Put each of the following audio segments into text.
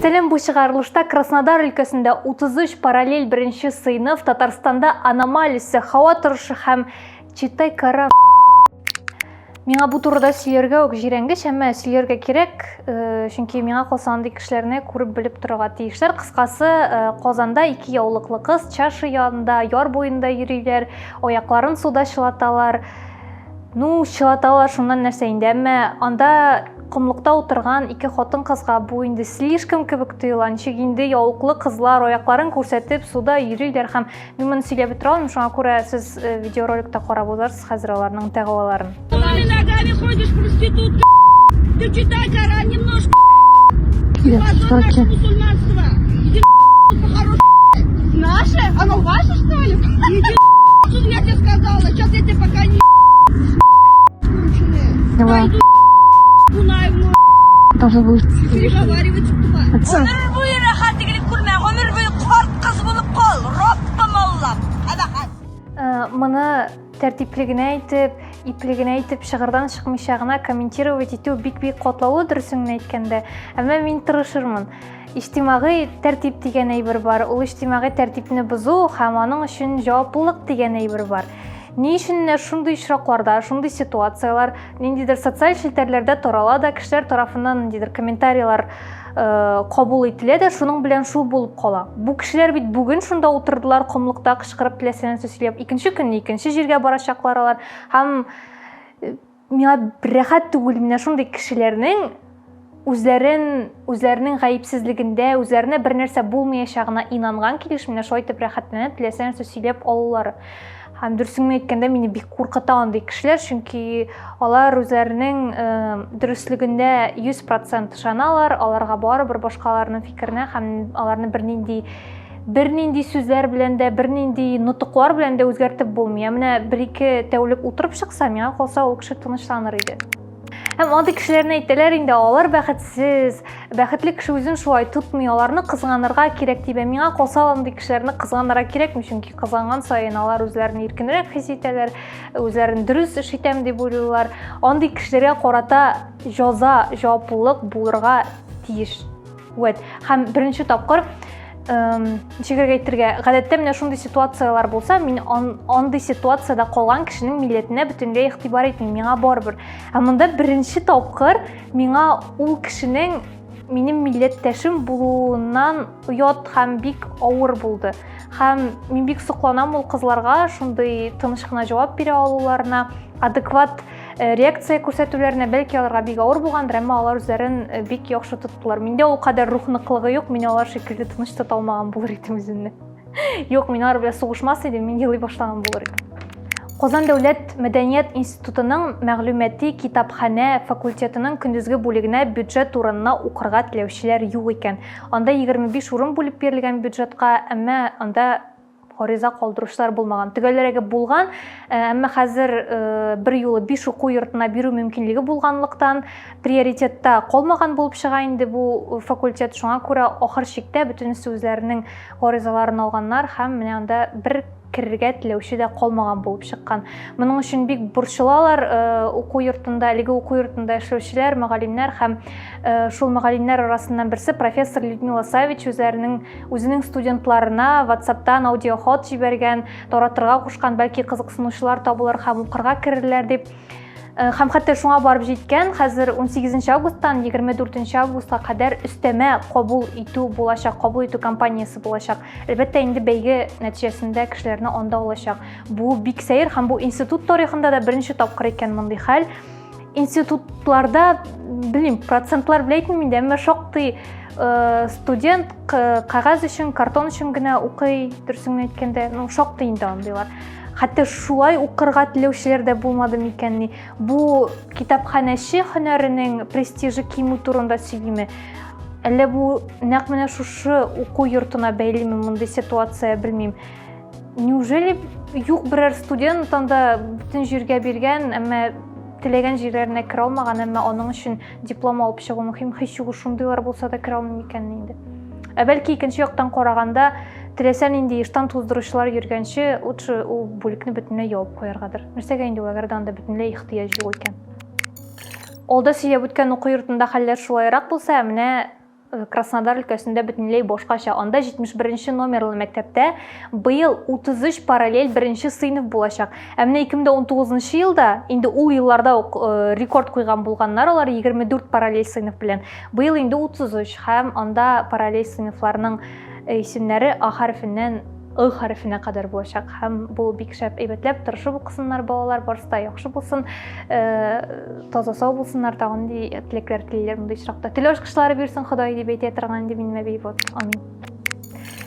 Сәлам бу чыгарылышта Краснодар өлкәсендә 33 параллель беренче сыйныф, Татарстанда аномалиясе, һава торышы һәм Читай Коран. Миңа бу турыда сөйләргә үк җирәнгеч, әмма сөйләргә кирәк, э, чөнки миңа калса андый кешеләрне күреп белеп торырга тиешләр. Кыскасы, э, Казанда ике яулыклы кыз чаша янында, яр буенда йөриләр, аякларын суда чылаталар. Ну, чылаталар шуннан нәрсә инде, әмма анда комлыкта утырган ике хатын-кызга бу инде слишком кебек тоела. Ничек инде яулыклы кызлар аякларын күрсәтеп суда йөриләр һәм мин моны сөйләп бетерә алмыйм, шуңа күрә сез э, видеороликта карап узарсыз хәзер аларның дәгъваларын. Голыми ногами ходишь, проститутка. Ты читай Коран немножко. Я в Позор шоке. наше мусульманство. Иди по-хорошему. Наше? Оно ваше, что ли? Иди отсюда, я тебе сказала. Сейчас я тебе пока не конченые. Давай. Пойду Кунаевну Должен был переговаривать тупо. отца. Гомер буе рәхәтлек күрмә, гомер буе карт кыз булып кал, Раббым Аллам. Әбәхәт. Э, моны тәртипле генә итеп, ипле генә итеп, чыгырдан чыкмыйча гына комментировать итү бик-бик катлаулы, дөресен генә әйткәндә. Әмма мин тырышырмын. Иҗтимагый тәртип дигән әйбер бар. Ул иҗтимагый тәртипне бозу һәм аның өчен җаваплылык дигән әйбер бар. Ни өчен менә шундый очракларда, шундый ситуацияләр ниндидер социаль челтәрләрдә тарала да, кешеләр тарафыннан ниндидер комментарийлар э, кабул ителә дә, шуның белән шул булып кала. Бу кешеләр бит бүген шунда утырдылар, комлыкта кычкырып теләсә нәрсә сөйләп, икенче көнне икенче җиргә барачаклар алар. Һәм э, миңа рәхәт түгел менә шундый кешеләрнең үзләрен үзләренең гаепсезлегендә, үзләренә бер нәрсә булмаячагына инанган килеш менә шулай итеп рәхәтләнеп теләсә нәрсә сөйләп алулары. Һәм дөресен генә әйткәндә, мине бик куркыта андый кешеләр, чөнки алар үзләренең э, дөреслегендә 100% ышаналар, аларга барыбер башкаларның фикеренә һәм аларны бернинди бернинди сүзләр белән дә, бернинди нотыклар белән дә үзгәртеп булмый. Ә менә бер-ике тәүлек утырып чыкса, миңа калса, ул кеше тынычланыр иде. Һәм андый кешеләрне әйтәләр инде, алар бәхетсез, бәхетле кеше үзен шулай тотмый, аларны кызганырга кирәк дип. Ә миңа калса, андый кешеләрне кызганырга кирәкми, чөнки кызганган саен алар үзләрен иркенрәк хис итәләр, үзләрен дөрес эш итәм дип уйлыйлар. Андый кешеләргә карата җаза, җаваплылык булырга тиеш. Вәт. Һәм беренче тапкыр ничегрәк әйтергә, гадәттә менә шундый ситуацияләр булса, мин андый ситуациядә калган кешенең милләтенә бөтенләй игътибар итмим, миңа барыбер. Ә монда беренче тапкыр миңа ул кешенең минем милләттәшем булуыннан оят һәм бик авыр булды. Һәм мин бик сокланам ул кызларга, шундый тыныч кына җавап бирә алуларына, адекват э, реакция күрсәтүләренә, бәлки аларга бик авыр булгандыр, әмма алар үзләрен э, бик яхшы тоттылар. Миндә ул кадәр рух ныклыгы юк, мин алар шикелле тыныч тота алмаган булыр идем үземне. Юк, мин алар белән сугышмас идем, мин елый башлаган булыр идем. Казан дәүләт мәдәният институтының мәгълүмати китапханә факультетының көндезге бүлегенә бюджет урынына укырга теләүчеләр юк икән. Анда 25 урын бүлеп бирелгән бюджетка, әмма анда гариза калдыручылар булмаган. Төгәлрәге булган, э, әмма хәзер э, бер юлы 5 уку йортына бирү мөмкинлеге булганлыктан приоритетта калмаган булып чыга инде бу факультет. Шуңа күрә ахыр чиктә бөтенесе үзләренең гаризаларын алганнар һәм менә анда бер керергә теләүче дә калмаган булып чыккан. Моның өчен бик борчылалар э, уку йортында, әлеге уку йортында эшләүчеләр, мөгаллимнәр һәм шул мөгаллимнәр арасыннан берсе профессор Людмила Савич үзләренең Үзенең студентларына WhatsApp-тан аудиохат җибәргән, таратырга кушкан, бәлки кызыксынучылар табылыр һәм укырга керерләр дип. Э, һәм хәтта шуңа барып җиткән, хәзер 18 августтан 24 августка кадәр өстәмә кабул итү булачак, кабул итү кампаниясе булачак. Әлбәттә, инде бәйге нәтиҗәсендә кешеләрне анда алачак. Бу бик сәер һәм бу институт тарихында да беренче тапкыр икән мондый хәл. Институтларда, белмим, процентлар белән әйтмим инде, әмма шактый э, студент кәгазь өчен, картон өчен генә укый, дөресен генә әйткәндә, ну, шактый инде андыйлар. Хәтта шулай укырга теләүчеләр дә булмады микәнни? Бу китапханәче һөнәренең престижы кимү турында сөйлиме? Әллә бу нәкъ менә шушы уку йортына бәйлеме мондый ситуация, белмим. Неужели юк берәр студент анда бөтен җиргә биргән, әмма теләгән җирләренә керә алмаган, әмма аның өчен диплом алып чыгу мөһим, һич югы шундыйлар булса да керә алмый микән инде. Ә бәлки икенче яктан караганда, теләсә нинди ыштан туздыручылар йөргәнче, лучше ул бүлекне бөтенләй ябып куяргадыр. Нәрсәгә инде ул, әгәр дә анда бөтенләй ихтыяҗ юк икән. Алда сөйләп үткән уку йортында хәлләр шулайрак булса, ә менә Краснодар өлкәсендә бөтенләй башкача. Анда 71 номерлы мәктәптә быел 33 параллель беренче сыйныф булачак. Ә менә 2019 елда, инде ул елларда ук рекорд куйган булганнар алар 24 параллель сыйныф белән. Быел инде 33 һәм анда параллель сыйныфларның исемнәре А хәрефеннән Ы хәрефенә кадәр булачак. Һәм бу бик шәп, әйбәтләп, тырышып укысыннар балалар, барысы да яхшы булсын, таза сау булсыннар, тагын нинди теләкләр телиләр мондый очракта. Тел ачкычлары бирсен Ходай дип әйтә торган инде минем әби, вот, амин.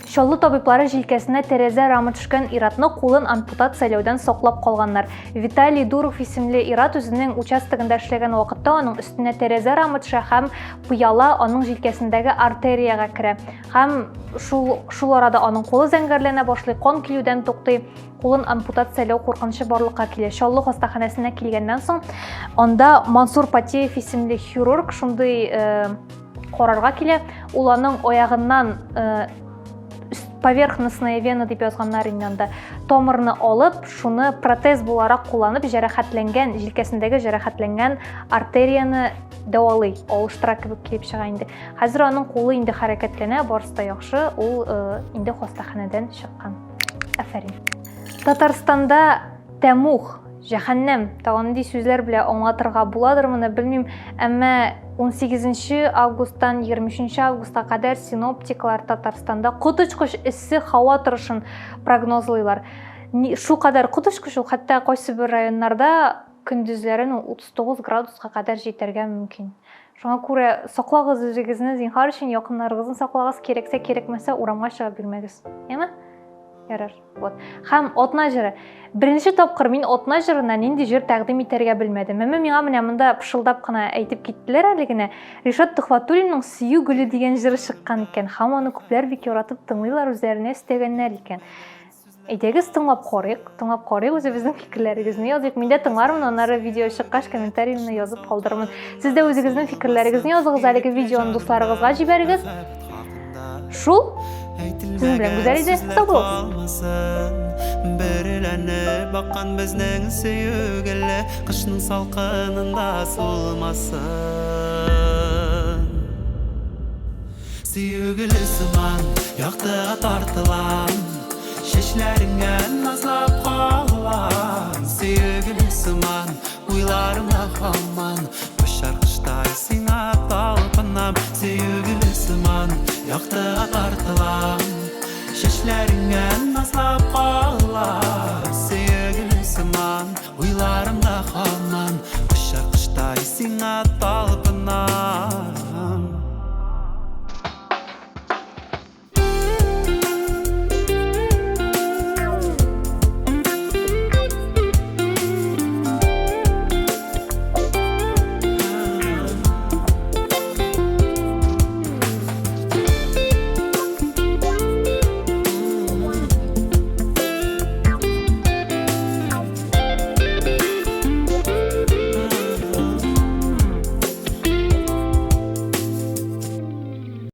Чаллы табиблары җилкәсенә тәрәзә рамы төшкән иратны кулын ампутацияләүдән саклап калганнар. Виталий Дуров исемле ират үзенең участогында эшләгән вакытта аның өстенә тәрәзә рамы төшә һәм пыяла аның җилкәсендәге артериягә керә. Һәм шул, шул арада аның кулы зәңгәрләнә башлый, кан килүдән туктый, кулын ампутацияләү куркынычы барлыкка килә. Чаллы хастаханәсенә килгәннән соң, анда Мансур Патеев исемле хирург шундый э, карарга килә. Ул аның аягыннан э, поверхностная вена дип язганнар инде анда. Тамырны алып, шуны протез буларак кулланып, җәрәхәтләнгән, җилкәсендәге җәрәхәтләнгән артерияне дәвалый, алыштыра кебек килеп чыга инде. Хәзер аның кулы инде хәрәкәтләнә, барысы да яхшы, ул э, инде хастаханәдән чыккан. Афәрин. Татарстанда тәмух, җәһәннәм, тагын нинди сүзләр белән аңлатырга буладыр моны, белмим, әмма 18 августтан 23 августка кадәр синоптиклар Татарстанда коточкыч эссе һава торышын прогнозлыйлар. Шул кадәр коточкыч ул, хәтта кайсы бер районнарда көндезләрен ул 39 градуска кадәр җитәргә мөмкин. Шуңа күрә саклагыз үзегезне, зинһар өчен якыннарыгызны саклагыз, кирәксә кирәкмәсә урамга чыгып йөрмәгез. Яме? Ярар. Вот. Һәм атна җыры. Беренче тапкыр мин атна җырына нинди җыр тәкъдим итәргә белмәдем. Әмма миңа менә монда пышылдап кына әйтеп киттеләр әле генә. Ришат Төхвәтуллинның Сөю гөле дигән җыры чыккан икән. Һәм аны күпләр бик яратып тыңлыйлар, үзләренә өстәгәннәр икән. Әйдәгез тыңлап карыйк, тыңлап карыйк, үзебезнең фикерләрегезне языйк. Мин дә тыңлармын, аннары видео чыккач комментариемне язып калдырырмын. Сез дә үзегезнең фикерләрегезне языгыз, әлеге видеоны дусларыгызга җибәрегез. Шул. Сезнең белән Гүзәл иде. Сау булыгыз. Бөреләнеп баккан безнең сөю гөле кышның салкынында сулмасын. Сөю гөле сыман яктыга тартылам, Чәчләреңә назлап кагылам. Сөю гөле сыман уйларымда һаман, Очар коштай сиңа талпынам. Сөю гөле сыман яктыга тартылам, Чәчләреңә назлап кагылам. Сөю гөле сыман уйларымда һаман, Очар коштай сиңа талпынам.